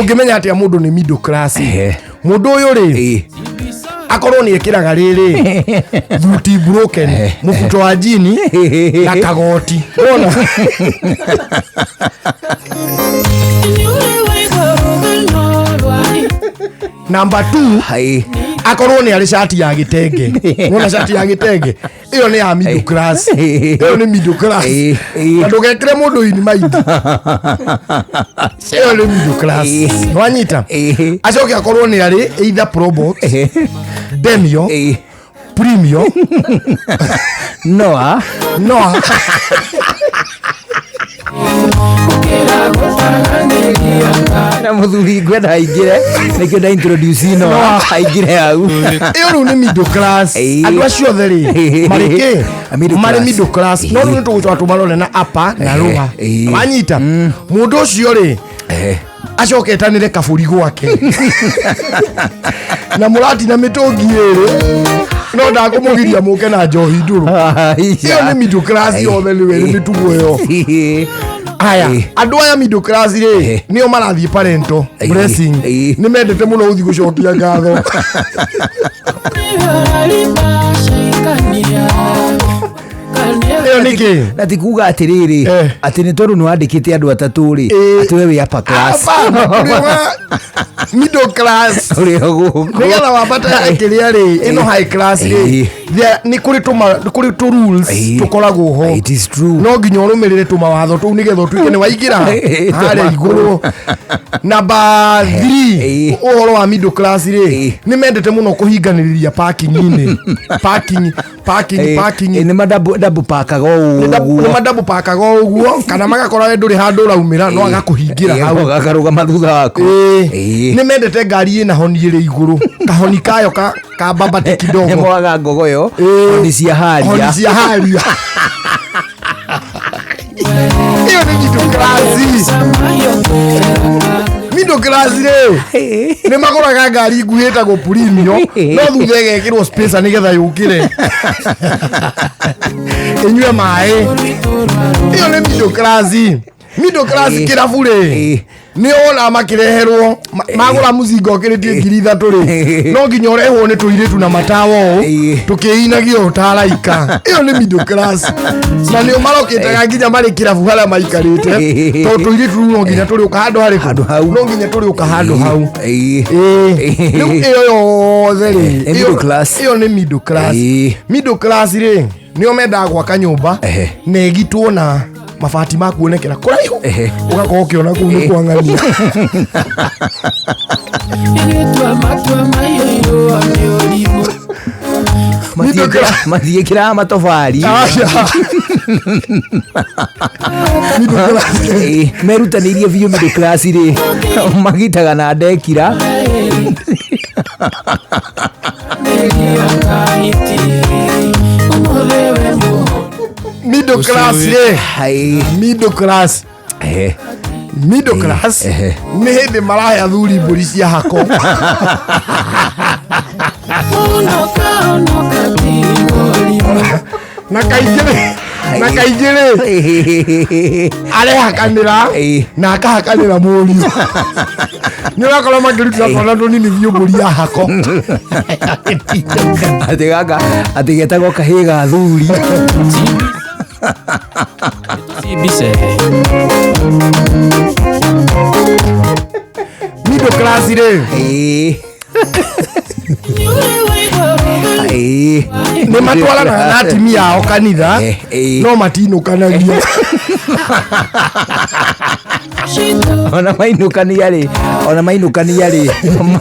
Ũngĩmenya atĩa mũndũ nĩ middle class? Ehe. Mũndũ ũyũ rĩ, akorwo nĩ ekĩraga rĩrĩ thuti broken, mũbuto wa jini na kagoti, wona. Namba 2, Hai. Akorwo nĩ arĩ cati ya gĩtenge, wona cati ya gĩtenge ĩyo nĩ ya middle class, ĩyo nĩ middle class. Na ndũgekĩre mũndũ in mind, ĩyo nĩ middle class. Nwanyita? Acoke akorwo nĩ arĩ either Probox, Demio, Premio, Noa. Noah. Na muthuri ngwenda aingire nikio nda introduce Noa aingire hau. Ĩyo rĩu nĩ middle class. Andũ acio othe rĩ, marĩ kĩ? A middle Marĩ class. middle class, no rĩu nĩ tũgũcoka tũmarore na upper na lower. Wanyita? Mũndũ ũcio rĩ, acoke etanĩre kabũri gwake na mũratina mĩtũngi ĩrĩ, no ndakũmũgiria mũke na njohi ndũrũ. Ĩyo nĩ middle class yothe, nĩwe nĩ mĩtugo ĩyo. Aya, andũ aya middle class rĩ, nĩo marathiĩ parental blessing. Nĩ mendete mũno gũthiĩ gũcokia ngatho. Ĩyo nĩ kĩ? Na ti kuga atiriri atĩ nĩ tondũ nĩ wandĩkĩte andũ atatũ rĩ, atĩ we wĩ upper class. Hapana, kũrĩ wa middle class. Ũrĩ o gũkũ. Nĩgetha wambata kĩrĩa rĩ, ĩno high class rĩ, nĩ kũrĩ tũma nĩ kũrĩ tũ rules tũkoragwo ho. It is true. No nginya ũrũmĩrĩre tũmawatho tũu nĩgetha ũtuĩke nĩ waingĩra harĩa igũrũ. Namba 3, ũhoro wa middle class rĩ, nĩ mendete mũno kũhinganĩrĩria parking-inĩ, parking, parking, parking. Nĩ madouble pakaga Nĩ ũguo. Madouble pakaga o ũguo, kana magakora we ndũrĩ handũ ũraumĩra, no agakũhingĩra hau. Gakarũgama thutha waku. Nĩ mendete ngari ĩna honi ĩrĩ igũrũ, kahoni kayo ka mbambati Nĩ kidogo. moaga ngogoyo. Honi cia Honi haria. cia haria, ĩyo nĩ middle class. Middle class rĩ, nĩ magũraga ngari nguhĩ ĩtagwo Premio, no thutha ĩgekĩrwo spacer nĩgetha yũkĩre ĩnyue maĩ. Ĩyo nĩ middle class. Middle class kĩrabu rĩ, nĩ wona makĩreherwo magũra mũcinga ũkĩrĩtie 3,000 rĩ, no nginya ũrehwo nĩ tũirĩtu na matawa ũũ tũkĩinagia ũũ ta araika. Ĩyo nĩ middle class, na nĩo marokĩtaga nginya marĩ kĩrabu harĩa maikarĩte, tondũ tũirĩtu rĩu no nginya tũrĩũka handũ harĩkũ? Handũ hau. No nginya tũrĩũka handũ hau. Rĩu ĩyo yothe rĩ, Nĩ middle class. Ĩyo nĩ middle class. Middle class rĩ, nĩo mendaga gwaka nyũmba na ĩgitwo na mabati ma kuonekera kũraihu, ũgakorwo ũkĩona kũu nĩ kwang'ania. Middle class. Matiĩkĩraga matobari. Aca. Middle class. Merutanĩirie biũ. Middle class rĩ, magitaga na ndekira. Middle class rĩ, Hai. Middle class, middle class nĩ hĩndĩ marahe athuri mbũri cia hako. Na kaingĩ rĩ arehakanĩra na akahakanĩra mũriũ, nĩ ũrakora makĩrutĩra twana tũnini biũ mbũri ya hako. Atĩ gaka atĩ getagwo kahĩĩ ga thuri. Middle class rĩ, nĩ matwaranaga na atimia ao kanitha, no matinũkanagia. Ona mainũkania rĩ,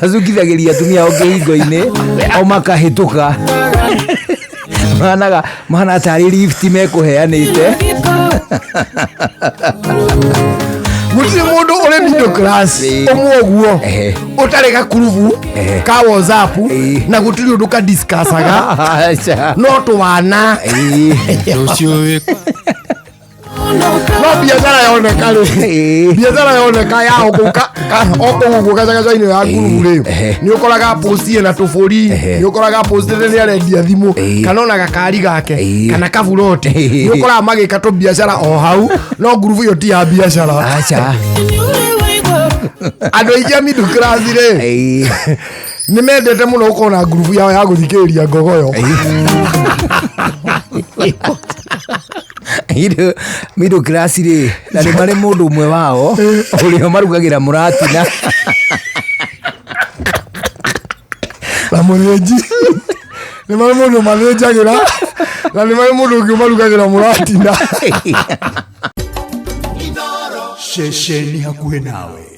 macukithagĩria atumia ao kĩhingo-inĩ o makahĩtũka, mahanaga mahana tarĩ lift mekũheanĩte. Gũtirĩ mũndũ ũrĩ middle class ũmwe ũguo ũtarĩ gakurubu ka WhatsApp, na gũtirĩ ũndũ kadiscussaga Aca. no twana. No biacara yoneka rĩ, biacara yoneka ya o kũu o kũu ũguo gacagaca-inĩ ya ngurubu rĩ, nĩ ũkoraga post ĩna tũbũri, nĩ ũkoraga post nĩ arendia thimũ, kana ona gakari gake, kana kaburoti. Nĩ ũkoraga magĩka tũbiacara o hau, no ngurubu ĩyo ti ya biacara. Aca. Andũ aingĩ a middle class rĩ, nĩ mendete mũno gũkorwo na ngurubu yao ya gũthikĩrĩria ngogoyo. Middle class rĩ, na nĩ marĩ mũndũ ũmwe wao ũrĩa marugagĩra mũratina. Na mũthĩnji, nĩ marĩ mũndũ mathĩnjagĩra na nĩ marĩ mũndũ ũngĩ ũmarugagĩra mũratina. Ceceni hakuhĩ nawe.